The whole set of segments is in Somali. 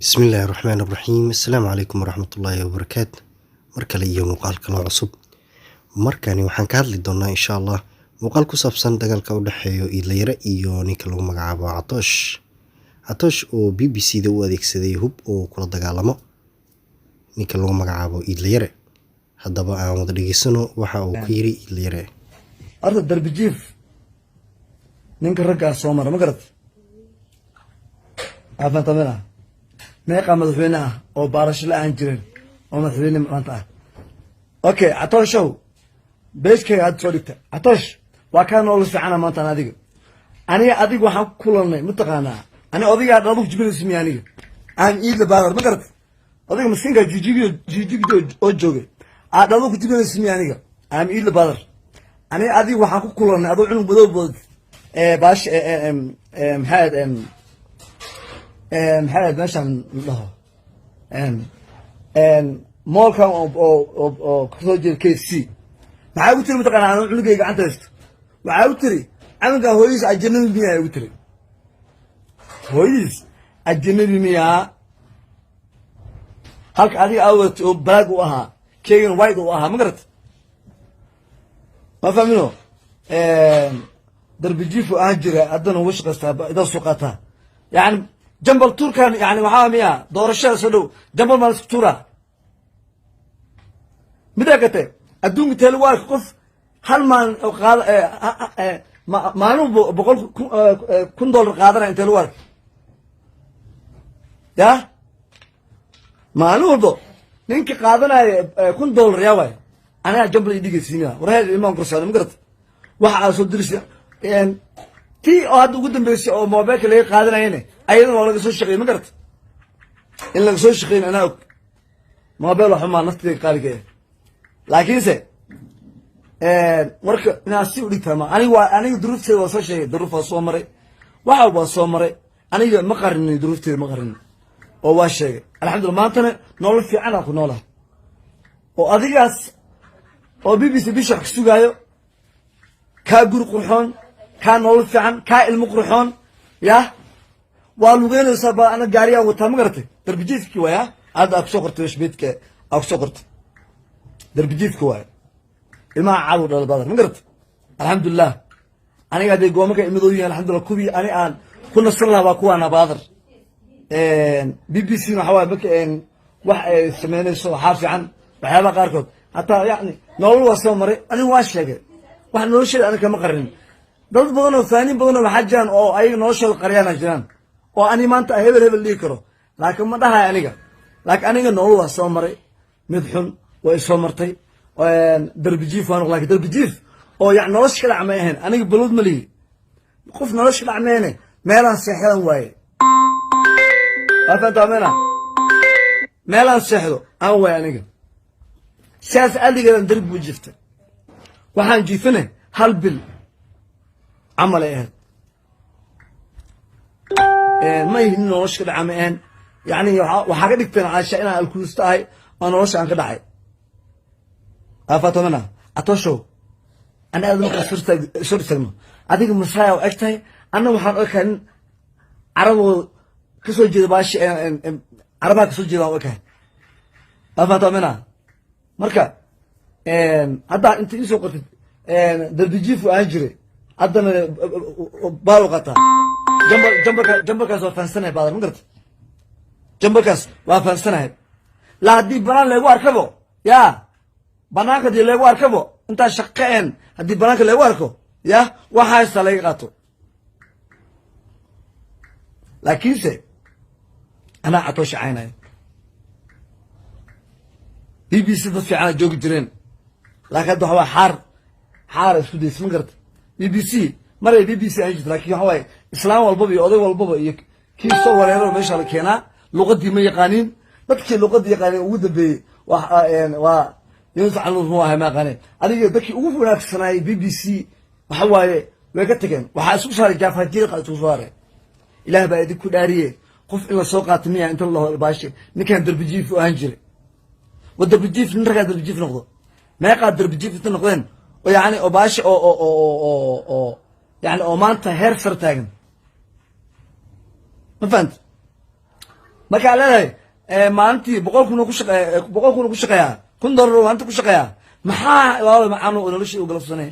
Bismillaahi Raxmaani Raxiim. Assalaamu calaykum waraxmatullaahi wabarakaatu. Mar kale iyo muuqaal kaloo cusub. Markani waxaan ka hadli doonaa, insha Allah, muuqaal ku saabsan dagaalka u dhexeeya Iidle iyo ninka lagu magacaabo Catoosh. Catoosh oo BBC da u adeegsaday hub oo kula dagaalamo ninka lagu magacaabo Iidle. Haddaba aan wada dhegeysano waxa uu ka yiri Iidle. Horta darbi jiif ninka raggaa soo mara, ma garat? Aafantamina meeqaa madaxweyne ah oo baarasho la aan jirin oo madaxweyne maanta ah? Okay, Catooshow, page-kayga hadda soo dhigta. Catoosh, waa kaa nolol fiicana maantaan. Adiga, aniga, adiga waxaan ku kulanay, mataqaanaa, ani odagaa dhadu jibinaysa miya? Aniga aan Iidle baadar, ma garat? Odayga miskiinka jijigiyo jijigdo oo joogay aad dhadu ku jibinaysa miya? Aniga aan Iidle baadar, aniga adiga waxaan ku kulanay adoo cunug madow bood baash, maxaa meeshaan la dhaho, mall-kan oo kasoo jeeda KFC. Maxaa ugu tiri, mataqaana? Anuu cunugay gacanta haysto, waxaa u tiri, "Canugan hooyadiis ajanabi miyaa?" Ugu tiri, "Hooyadiis ajanabi miyaa?" Halka adiga awat oo black u ahaa, keygana white u ahaa, ma garat? Ma fahmino? Darbijiifu aan jira, haddana uga shaqaystaa, idaa soo qaataa. Yani jambal tuurkan, yani waxaa miya doorashada soo dhow jambal maa lasku tuuraa? Midaa kate, adduunka tee lagu arka qof hal maalin oo qaada, maalin 100,000 dollar qaadanaya? Intee lagu arka ya maalin walbo ninka qaadanaya $1,000? Yaa waay, anigaa jambal idhigaysiinaya warheed imaan korsaada, ma garata? Waxa aad soo dirisa tii oo hadda ugu dambeysay oo mobilka laga qaadanayana, ayadana waa laga soo shaqeeyey, ma garata? In laga soo shaqeyn anaa og. Mobile waxumaa nafteyda qaaliga eh, laakiinse marka inaad si udhigtaa ma aniga waa aniga duruufteeda waa soo sheegay, duruuf waa soo maray, waxa waa soo maray. Aniga ma qarinin duruufteeda, ma qarinin oo waa sheegay. Alxamdulillah, maantana nolol fiican aan ku noolahay oo adigaas oo BBC bisha wax ka sugaayo, kaa guri qurxoon, kaa nolol fiican, kaa ilmo qurxoon. Yah, waa lugeynaysaa ba, ana gaariyaa wataa, ma garatay? Darbijiifki waaya hadda aa kusoo qortay, shbeedka aa kusoo qortay, darbijiifka waaya. Ilmaha cadow dhala badan, ma garatay? Alxamdulilah, aniga hadday goomanka ilmadoo yihiin, alxamdulillah, kuwii ani aan ku nasan lahaa baa kuwaana baadar. BBC waxa waay marka wax ay sameynayso, waxaa fiican waxyaabaha qaarkood hataa, yani nolol waa soo maray. Anigu waa sheegay wax nolosheeda, aniga kama qarin. Dad badan oo faaniin badan oo waxaa jiraan oo ayaga noloshooda qaryaana jiraan, oo ani maanta hebel hebel dhihi karo, laakiin ma dhahay aniga. Laakiin aniga nolol waa soo maray, mid xun waa isoo martay. Darbijiif waa noq, lakin darbijiif oo yani nolosha ka dhac may ahayn. Aniga balowd ma lihi, qof nolosha ka dhac mayne, meelaan seexdan waaye. Waa fahantaa mena? Meelaan seexdo aan waaye aniga, sidaas aligeedan darbi bu jiftay. Waxaan jiifane hal bil camal ay ahayd. Ma ihi nin nolosha ka dhaca, ma ahayn. Yani waxaa ka dhigteen caasha inaan alkuusta ahay oo nolosha aan ka dhacay. Afatomana Atoshow, ana aad markaa sor istaagno, adiga masaaya u eg tahay, anna waxaan ekahay nin caraboo kasoo jeeda, baashi carabaha kasoo jeeda aan u ekahay. Afatomina marka haddaa inta iisoo qortid darbijiifu aan jiray, haddana baal qataa jambal, jambalka, jambalkaas waa fahansanahay baadar, ma garata? Jambalkaas waa fahansanahay. La haddii banaan leegu arkabo, ya banaanka haddii leegu arkabo, intaa shaqeen haddii banaanka leegu arko, ya waxa haystaa laga qaato. Laakiinse anaa Catoo shacaynayo, BBC dad fiicana joogi jireen, laakiin hadda waxa waa xaar xaara isku daysa, ma garata? BBC maray BBC aan jirto, lakin waxa waaye islaam walbaba iyo oday walbaba iyo kii soo wareero meesha la keenaa, luqadii ma yaqaaniin. Dadkii luqadii yaqaaniin ugu dambeeyey waa Yunus Canuur, muu ahay, ma aqaaneen. Adiga dadkii ugu wanaagsanaayay BBC waxa waaye way ka tageen, waxaa isku saaray jaafajiiqa isku saaray. Ilaah baa idinku dhaariye, qof in la soo qaato miya inta la dhaho baashe ninkan darbijiif u ahaan jiray? Wa darbijiif, nin raggaa darbijiif noqdo? Meeqaa darbijiif inta noqdeen oo yani oo baashe oo yani oo maanta heer sar taagan? Ma fahanta? Markaa leedahay maalintii 100,000 ku shaqeeya, 100,000 ku shaqeeyaa, $1,000 maalintii ku shaqeeyaa, maxaa walaalo macaan noloshii u galabsanay?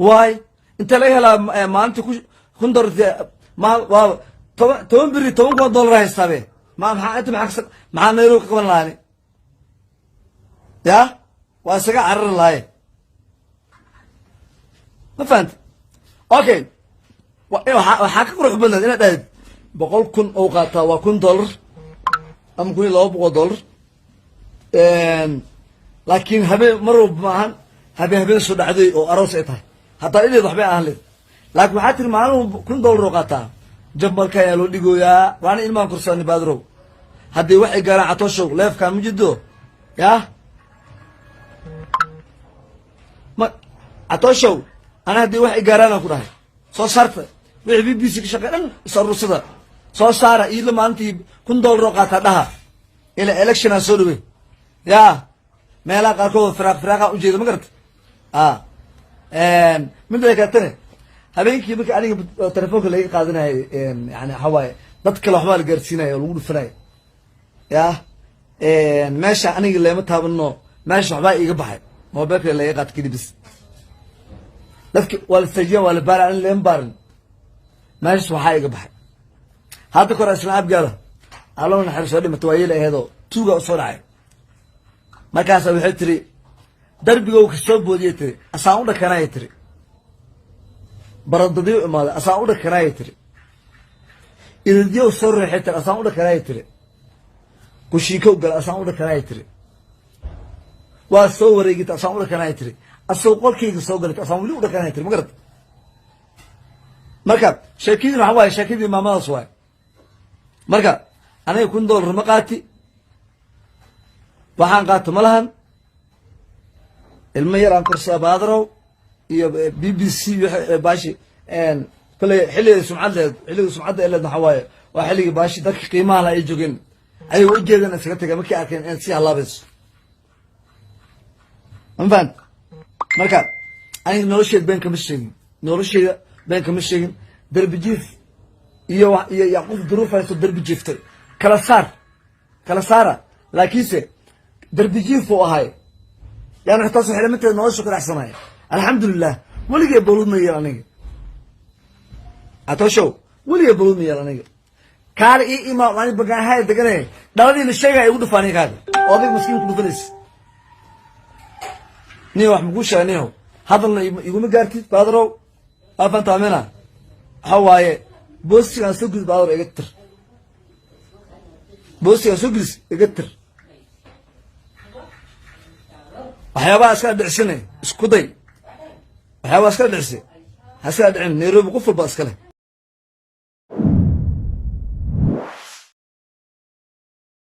Waay, inta laga helaa maalintii ku $1,000? Ma waa 10 beri $10,000 haystaabe. Ma maxaa inta maxaa Nairobi ka qaban lahaani? Ya waa isaga carari lahaye, ma fahanta? Okay, waxaa ka qurux badnayd inaad dhahdid 100,000 ou qaataa, waa $1,000 ama $1,200, laakiin habeen mar walba maahan, habeen habeen soo dhacday oo aroos ay tahay, hataa ideed waxbay ahaan leed. Laakiin waxaa tiri maalin $1,000 oo qaataa, jab marka ayaa loo dhigooyaa, waana ilmahan korsaani. Baadirow, haddii waxay gaaraan Catooshow leefkaan ma jiddo. Yah, ma Catooshow, ana haddii waxay gaaraan aan ku dhahay, soo saarta wixii BBC ka shaqey dhan, is aruursada, soo saara iidla maalintii $1,000 oo qaataa dhaha, ila electionaa soo dhawey. Ya meelaha qaarkood firaaq firaaqa ujeeda, ma garata? A midda kaatane, habeenkii marka aniga telefoonka laga qaadanayay, yani waxa waaye dad kale waxbaa la gaarsiinaya oo lagu dhufanaya. Ya meesha aniga leema taabano, meesha waxbaa iiga baxay, mobilka laga qaato kadib bis dadki waa la istaajiya, waa la baara, ani leema baarin, meeshas waxaa iga baxay. Hadda kore isla abgaada allo naxariis soo dhimata, waa yeela aheedoo tuuga usoo dhacay. Markaasa waxay tiri darbigow ka soo boodiyay, tiri asaan u dhakanaya, tiri baradadiyo imaaday, asaan u dhakanaya, tiri iridyow soo reexay, tiri asaan u dhakanaya, tiri kushiikow gala, asaan u dhakanaya, tiri waa soo wareegita, asaan u dhakanaya, tiri asagoo qolkayga soo galay, asaan weli u dhakanaya, tiri. Ma garata? Marka sheekadii waxa waaye sheekadii maamadaas waaye. Marka aniga $1,000 ma qaati, waxaan qaato ma lahan. Ilmo yar aan korsaa, baadarow, iyo BBC baashi. Kale xilliga sumcad leed, xilliga sumcadda leed waxaa waaye waa xilligii baashi dadka qiimaha la ay joogeen, ayagoo ujeedan iskaga taga markay arkeen inaad sii halaabayso, ma fahant? Marka aniga nolosheeda been kama sheegin, nolosheeda been kama sheegin. Derbi jiif iyo qof duruuf haysto derbi jiiftay kala saar, kala saara. Laakiinse derbi jiif uu ahay, yani taas waxay lamid tahay nolosha ku dhexsanaya. Alxamdulilah, weligee bawlad ma yeel aniga. Catooshow, weligee bawlad ma yeel aniga. Kaale ii imaa, ani bagaahaya deganay, dhaladii la sheegaya igu dhufa aniga kaaga oo adig maskiin ku dhufanaysa. Niyo, wax makuu sheega niyow, hadalna iguma gaartid, baadarow, waa fantaamina. Waxa waaye boosigaan soo gudis, baadaro, iga tir. Boosigaan soo gudis, iga tir. Waxyaabaha iskala dhicsine, isku day. Waxyaabaha iskala dhicsay ha iskala dhicin. Nairobi qof walba iska leh.